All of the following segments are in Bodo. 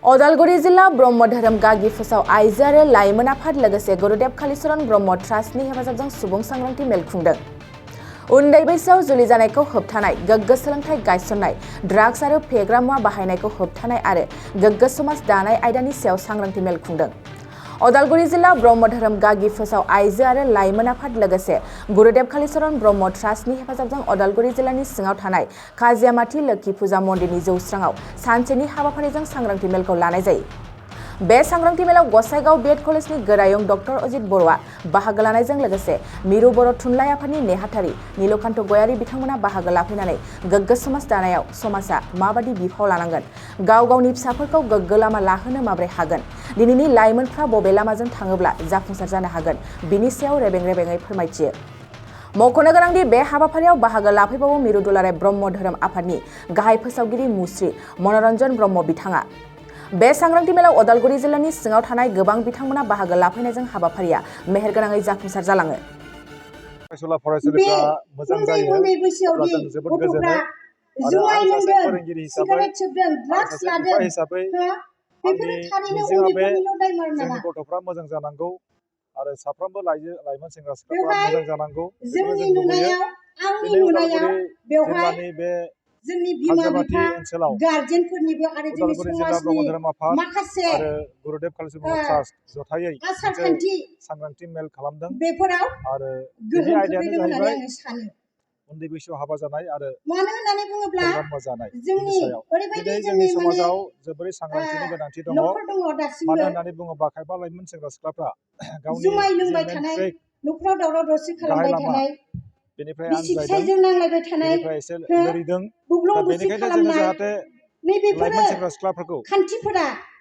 अदालगुरि जिल्ला ब्रह्म धोरोम गागि फोसाव आइजो आरो लाइमोन आफाद लोगोसे गुरुदेव कालीचरण ब्रह्म ट्रास्टनि हेफाजाबजों सुबुं सांग्रांथि मेल खुंदों। उन्दै बैसोआव जुलि जानायखौ होबथानाय, गोग्गो सोलोंथाइ गायसननाय, ड्राग्स आरो फेग्रा मुवा बाहायनायखौ होबथानाय आरो गोग्गो समाज दानाय आयदानि सायाव सांग्रांथि मेल खुंदों। अदालगुरि जिल्ला ब्रह्म धोरोम गागि फोसाव आइजो आरो लाइमोन आफाद लोगोसे गुरुदेव कालीचरण ब्रह्म ट्रास्टनि हेफाजाबजों अदालगुरि जिल्लानि सिङाव थानाय काजियामाटी लोखि फुजा मन्दिरनि जौस्राङाव सानसेनि हाबाफारिजों सांग्रांथि मेलखौ लानाय जायो। बे सांग्रांथि मेलाव गसाइगाव बीएड कलेजनि गोरायुं डक्टर अजित बर'आ बाहागो लानायजों लोगोसे मिरु बर' थुनलाइ आफादनि नेहाथारि नीलकान्त गयारी बिथांमोना बाहागो लाफैनानै गोग्गो समाज दानायाव समाजा माबादि बिफाव लानांगोन, गाव गावनि फिसाफोरखौ गोग्गो लामा लाहोनो माबोरै हागोन, दिनैनि लाइमोनफ्रा बबे लामाजों थाङोब्ला जाफुंसार जानो हागोन, बिनि सायाव रेबें-रेबेङै फोरमायथियो। मख'नो गोनांदि बे हाबाफारियाव बाहागो लाफैबावो मिरु दुलाराय ब्रह्म धोरोम आफादनि गाहाय फोसावगिरि मुस्रि मनरन्जन ब्रह्म बिथाङा। बे सांग्रांथि मेलाव अदालगुरि जिल्लानि सिङाव थानाय गोबां बिथांमोना बाहागो लाफैनायजों हाबाफारिया मेहेरगोनाङै जाफुंसार जालाङो। फरायसालिफ्रा मोजां जायो अब्ला जों जोबोद गोजोनो आरो आं सासे फोरोंगिरि हिसाबै सासे बिफा हिसाबै आंनि मिजिंआ बे जोंनि गथ'फ्रा मोजां जानांगौ आरो साफ्रोमबो लाइमोन सेंग्रा सिख्लाफ्रा मोजां जानांगौ बेखौनो जों लुबैयो। दिनै उदालगुरि जिल्लानि बे काजियामाटी ओनसोलाव उदालगुरि जिल्ला ब्रह्म धोरोम आफाद आरो गुरुदेव कालीचरण ब्रह्म ट्रास्ट जथायै मोनसे सांग्रांथि मेल खालामदों आरो बेनि आयदायानो जाहैबाय उन्दै बैसोआव हाबा जानाय आरो फेग्रा मुवा जानाय बेनि सायाव दिनै जोंनि समाजाव जोबोरै सांग्रांथिनि गोनांथि दङ। मानो होननानै बुङोब्ला खायफा लाइमोन सेंग्रा सिख्लाफ्रा गावनि गाहाय लामा बेनिफ्राय आनज्रायदों, बेनिफ्राय एसे लोरिदों। दा बेनिखायनो जोङो जाहाथे लाइमोन सेंग्रा सिख्लाफोरखौ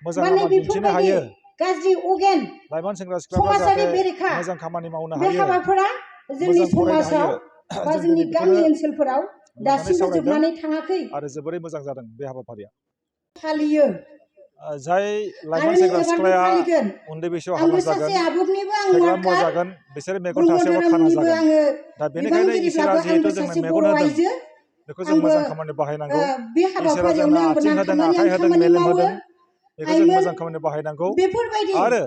मोजां लामा दिन्थिनो हायो, लाइमोन सेंग्रा सिख्लाफ्रा जाहाथे मोजां खामानि मावनो हायो, मोजां फरायनो हायो, जों दिनै बेखौनो लानानै सावरायदों आरो जोबोरै मोजां जादों बे हाबाफारिया। जाय लाइमोन सेंग्रा सिख्लाया उन्दै बैसोआव हाबा जागोन, फेग्रा मुवा जागोन, बिसोर मेगन थासेयावबो खाना जागोन। दा बेनिखायनो इसोरा जिहेतु जोंनो मेगन होदों, बेखौ जों मोजां खामानियाव बाहायनांगौ। इसोरा जोंनो आथिं होदों, आखाइ होदों, मेलेम होदों, बेखौ जों मोजां खामानियाव बाहायनांगौ। आरो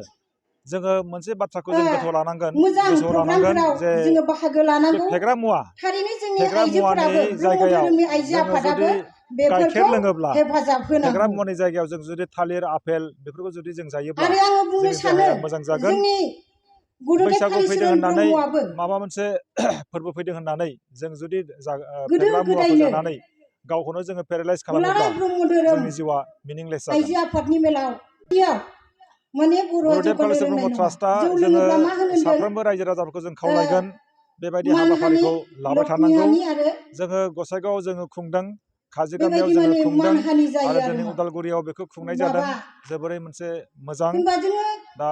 जोङो मोनसे बाथ्राखौ जों गोसोआव लानांगोन जे बे फेग्रा मुवानि जायगायाव जोङो जुदि गाइखेर लोङोब्ला, फेग्रा मुवानि जायगायाव जों जुदि थालिर, आपेल बेफोरखौ जुदि जों जायोब्ला जोंनि देहाया मोजां जागोन। बैसागु फैदों होननानै, माबा मोनसे फोरबो फैदों होननानै जों जुदि फेग्रा मुवाखौ जानानै गावखौनो जोङो पेरालाइज खालामोब्ला जोंनि जिउआ मिनिंलेस जागोन। गुरुदेव कालीचरण ब्रह्म ट्रास्टआ जोङो साफ्रोमबो रायजो राजाफोरखौ जों खावलायगोन बेबायदि हाबाफारिखौ लाबाय थानांगौ। जोङो गसाइगावआव जोङो खुंदों, काजिगामियाव जोङो खुंदों आरो दिनै उदालगुरियाव बेखौ खुंनाय जादों। जोबोरै मोनसे मोजां। दा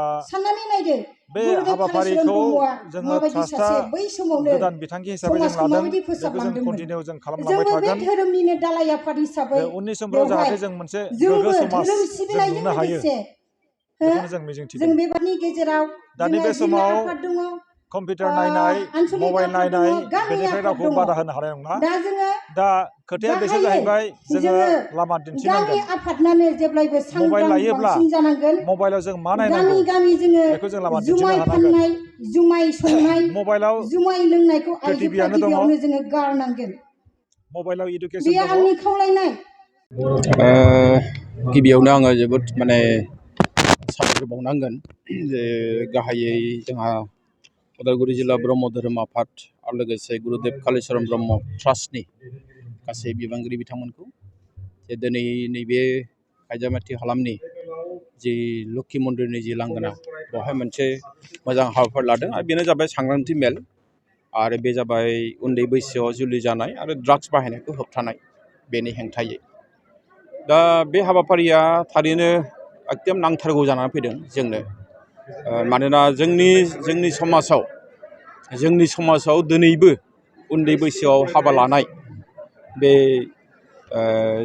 बे हाबाफारिखौ जोङो ट्रास्टआ गोदान बिथांखि हिसाबै जों लादों, बेखौ जों कन्टिनिउ जों खालामलांबाय थागोन। उननि समफ्राव जाहाथे जों मोनसे गोग्गो समाज जों लुनो हायो, बेखौनो जों मिजिंथिदों। दानि बे समाव कम्पिउटार नायनाय, मबाइल नायनाय, बेनिफ्राय रावखौ बादा होनो हानाय नङा। दा खोथाया बेसो जाहैबाय, जोङो लामा दिन्थिनांगोन। मबाइल लायोब्ला मबाइलाव जों मा नायनांगौ बेखौ जों लामा दिन्थिनो हानांगोन। मबाइलाव प्रिथिबियानो दङ, मबाइलाव इडुकेसन दङ। गिबियावनो आङो जोबोद साबायखर बावनांगोन जे गाहायै जोंहा उदालगुरि जिल्ला ब्रह्म धोरोम आफाद आरो लोगोसे गुरुदेव कालीचरण ब्रह्म ट्रास्टनि गासै बिबानगिरि बिथांमोनखौ जे दिनै नैबे काजियामाटी हालामनि जि लोखि मन्दिरनि जि लांगोना बेवहाय मोनसे मोजां हाबाफारि लादों आरो बेनो जाबाय सांग्रांथि मेल। आरो बे जाबाय उन्दै बैसोआव जुलि जानाय आरो ड्राग्स बाहायनायखौ होबथानाय, बेनि हेंथायै। दा बे हाबाफारिया थारैनो एकदम नांथारगौ जानानै फैदों जोंनो। मानोना जोंनि समाजाव दिनैबो उन्दै बैसोआव हाबा लानाय बे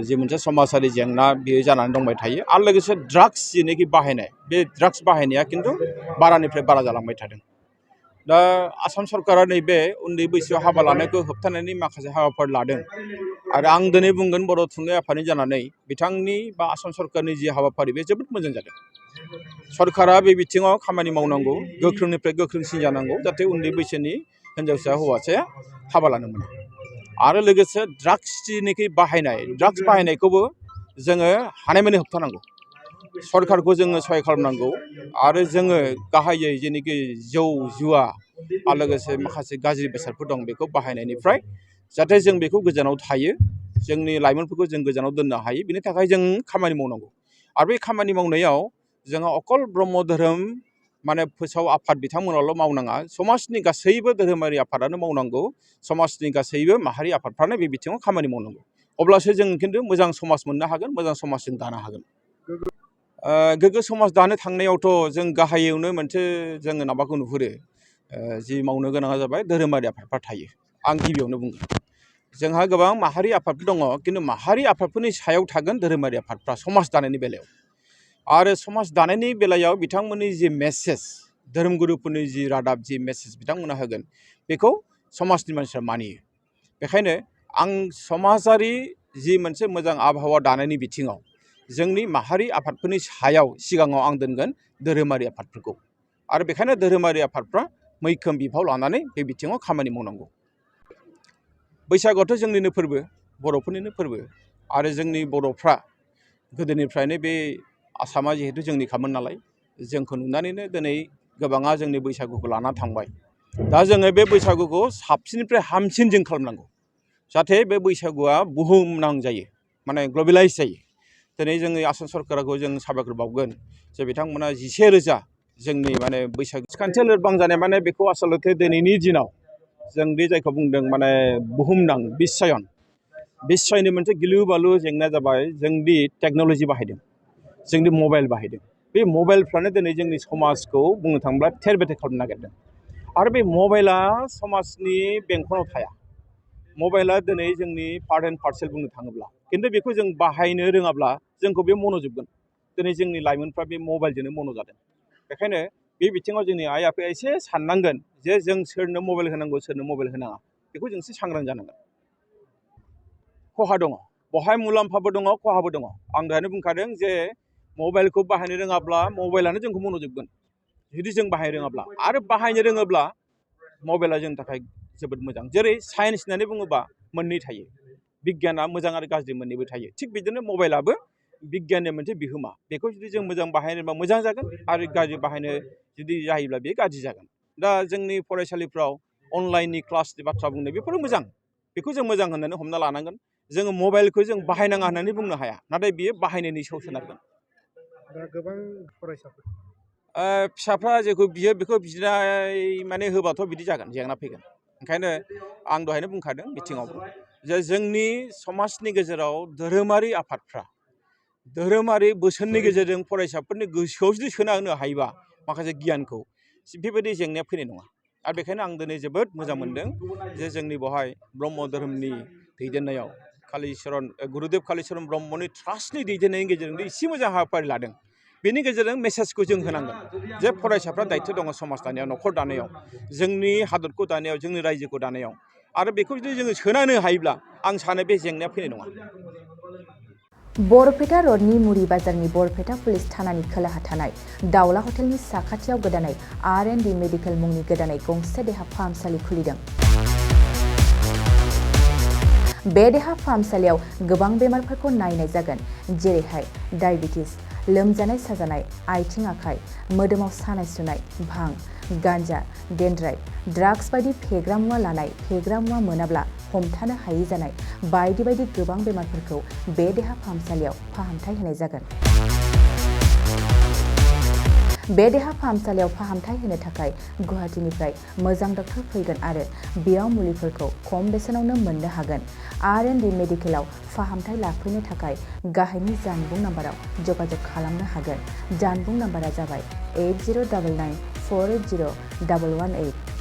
जे मोनसे समाजारि जेंना बेयो जानानै दंबाय थायो। आरो लोगोसे ड्राग्स जेनोखि बाहायनाय, बे ड्राग्स बाहायनाया खिन्थु बारानिफ्राय बारा जालांबाय थादों। दा आसाम सरकारा नैबे उन्दै बैसोआव हाबा लानायखौ होबथानायनि माखासे हाबाफारि लादों आरो आं दिनै बुंगोन बर' थुनलाइ आफादनि जानानै बिथांनि बा आसाम सरकारनि जि हाबाफारि बे जोबोद मोजां जादों। सरकारा बे बिथिङाव खामानि मावनांगौ, गोख्रोंनिफ्राय गोख्रोंसिन जानांगौ, जाहाथे उन्दै बैसोनि हिन्जावसा हौवासाया हाबा लानो मोना। आरो लोगोसे ड्राग्स जिनिखि ड्राग्स बाहायनायखौबो जोङो हानायमानि होबथानांगौ। सरकारखौ जोङो सहाय खालामनांगौ आरो जोङो गाहायै जेनोखि जौ जुवा आरो लोगोसे माखासे गाज्रि बेसादफोर दं बेखौ बाहायनायनिफ्राय जाहाथे जों बेखौ गोजानाव थायो, जोंनि लाइमोनफोरखौ जों गोजानाव दोननो हायो, बिनि थाखाय जों खामानि मावनांगौ। आरो बे खामानि मावनायाव जोङो अकल ब्रह्म धोरोम फोसाव आफाद बिथांमोनाल' मावनाङा, समाजनि गासैबो धोरोमारि आफादानो मावनांगौ, समाजनि गासैबो माहारि आफादफ्रानो बे बिथिङाव खामानि मावनांगौ। अब्लासो जों खिन्थु मोजां समाज मोननो हागोन, मोजां समाज जों दानो हागोन। गोग्गो समाज दानो थांनायावथ' जों गाहायावनो मोनसे जोङो माबाखौ नुहुरो, जि मावनो गोनाङा जाबाय धोरोमारि आफादफ्रा थायो। आं गिबियावनो बुंगोन जोंहा गोबां माहारि आफादफोर दङ, खिन्थु माहारि आफादफोरनि सायाव थागोन धोरोमारि आफादफ्रा समाज दानायनि बेलायाव। आरो समाज दानायनि बेलायाव बिथांमोननि जि मेसेज, धोरोमगुरुफोरनि जि रादाब, जि मेसेज बिथांमोना होगोन बेखौ समाजनि मानसिफ्रा मानियो। बेखायनो आं समाजारि जि मोनसे मोजां आबहावा दानायनि बिथिङाव जोंनि माहारि आफादफोरनि सायाव सिगाङाव आं दोनगोन धोरोमारि आफादफोरखौ। आरो बेखायनो धोरोमारि आफादफ्रा मैखोम बिफाव लानानै बे बिथिङाव खामानि मावनांगौ। बैसागुआथ' जोंनिनो फोरबो, बर'फोरनिनो फोरबो। आरो जोंनि बर'फ्रा गोदोनिफ्रायनो बे आसामा जिहेथु जोंनिखामोन नालाय, जोंखौ नुनानैनो दिनै गोबाङा जोंनि बैसागुखौ लाना थांबाय। दा जोङो बे बैसागुखौ साबसिननिफ्राय हामसिन जों खालामनांगौ, जाहाथे बे बैसागुआ बुहुमनां जायो, ग्लबेलाइज जायो। दिनै जोंनि आसाम सरकारखौ जों साबायखर बावगोन जे बिथांमोना 11,000 जोंनि बैसागु खान्थिया लोरबां जानाय बेखौ आसलथे दिनैनि दिनाव जों बे जायखौ बुंदों बुहुमनां बिस्वनि मोनसे गिलु बालु जेंनाया जाबाय जोंदि टेक्न'लजि बाहायदों, जोंदि मबाइल बाहायदों। बे मबाइलफ्रानो दिनै जोंनि समाजखौ बुंनो थाङोब्ला थेर बेथेर खालामनो नागिरदों। आरो बे मबाइला समाजनि बेंखनाव थाया। मबाइला दिनै जोंनि पार्ट एन्ड पार्सेल बुंनो थाङोब्ला, खिन्थु बेखौ जों बाहायनो रोङाब्ला जोंखौ बे मन'जोबगोन। दिनै जोंनि लाइमोनफ्रा बे मबाइलजोंनो मन' जादों। बेखायनो बे बिथिङाव जोंनि आइ आफाया एसे साननांगोन जे जों सोरनो मबाइल होनांगौ, सोरनो मबाइल होनाङा, बेखौ जों एसे सांग्रां जानांगोन। खहा दङ, बहाय मुलाम्फाबो दङ, खहाबो दङ। आं दहायनो बुंखादों जे मबाइलखौ बाहायनो रोङाब्ला मबाइलानो जोंखौ मन'जोबगोन जुदि जों बाहायनो रोङाब्ला। आरो बाहायनो रोङोब्ला मबाइला जोंनि थाखाय जोबोद मोजां। जेरै साइन्स होननानै बुङोबा मोननै थायो, बिगियाना मोजां आरो गाज्रि मोननैबो थायो। थिग बिदिनो मबाइलाबो बिगियाननि मोनसे बिहोमा। बेखौ जुदि जों मोजां बाहायनोबा मोजां जागोन आरो गाज्रि बाहायनो जुदि जायोब्ला बेयो गाज्रि जागोन। दा जोंनि फरायसालिफ्राव अनलाइननि क्लासनि बाथ्रा बुंनाय बेफोरो मोजां, बेखौ जों मोजां होननानै हमना लानांगोन। जोङो मबाइलखौ जों बाहायनाङा होननानै बुंनो हाया, नाथाय बियो बाहायनायनि सायाव सोनारगोन। दा गोबां फरायसाफोर फिसाफ्रा जेखौ बियो बेखौ बिनाय होबाथ' बिदि जागोन, जेंना फैगोन। ओंखायनो आं दहायनो बुंखादों बिथिङाव जे जोंनि समाजनि गेजेराव धोरोमारि आफादफ्रा धोरोमारि बोसोननि गेजेरजों फरायसाफोरनि गोसोआव जुदि सोना होनो हायोबा माखासे गियानखौ, बेबायदि जेंनाया फैनाय नङा। आरो बेखायनो आं दिनै जोबोद मोजां मोनदों जे जोंनि बेवहाय ब्रह्म धोरोमनि दैदेननायाव गुरुदेब कालिचरन ब्रह्मनि ट्रास्टनि दैदेननायनि गेजेरजों एसे मोजां हाबाफारि लादों। बेनि गेजेरजों मेसेजखौ जों होनांगोन जे फरायसाफ्रा दायथ' दङ समाज दानायाव, न'खर दानायाव, जोंनि हादरखौ दानायाव, जोंनि रायजोखौ दानायाव। आरो बेखौ जुदि जोङो सोना होनो हायोब्ला आं सानो बे जेंनाया फैनाय नङा। बरपेटा रडनि मुरि बाजारनि बरपेटा पुलिस थानानि खोलाहा थानाय दाउला हटेलनि साखाथियाव गोदानै R&D मेडिकेल मुंनि गोदानै गंसे देहा फाहामसालि खुलिदों। बे देहा फाहामसालियाव गोबां बेमारफोरखौ नायनाय जागोन, जेरैहाय डायबिटिस, लोमजानाय साजानाय, आथिं आखाइ, मोदोमाव सानाय सुनाय, भां, गान्जा, डेन्ड्राइट, ड्राग्स बायदि फेग्रा मुवा लानाय, फेग्रा मुवा मोनाब्ला हमथानो हायै जानाय बायदि बायदि गोबां बेमारफोरखौ बे देहा फाहामसालियाव फाहामथाय होनाय जागोन। बे देहा फाहामसालियाव फाहामथाय होनो थाखाय गुवाहाटीनिफ्राय मोजां डक्टर फैगोन आरो बेयाव मुलिफोरखौ खम बेसेनावनो मोननो हागोन। R&D मेडिकेलाव फाहामथाय लाफैनो थाखाय गाहायनि जानबुं नाम्बाराव जगाजग खालामनो हागोन। जानबुं नाम्बारा जाबाय 8099480118।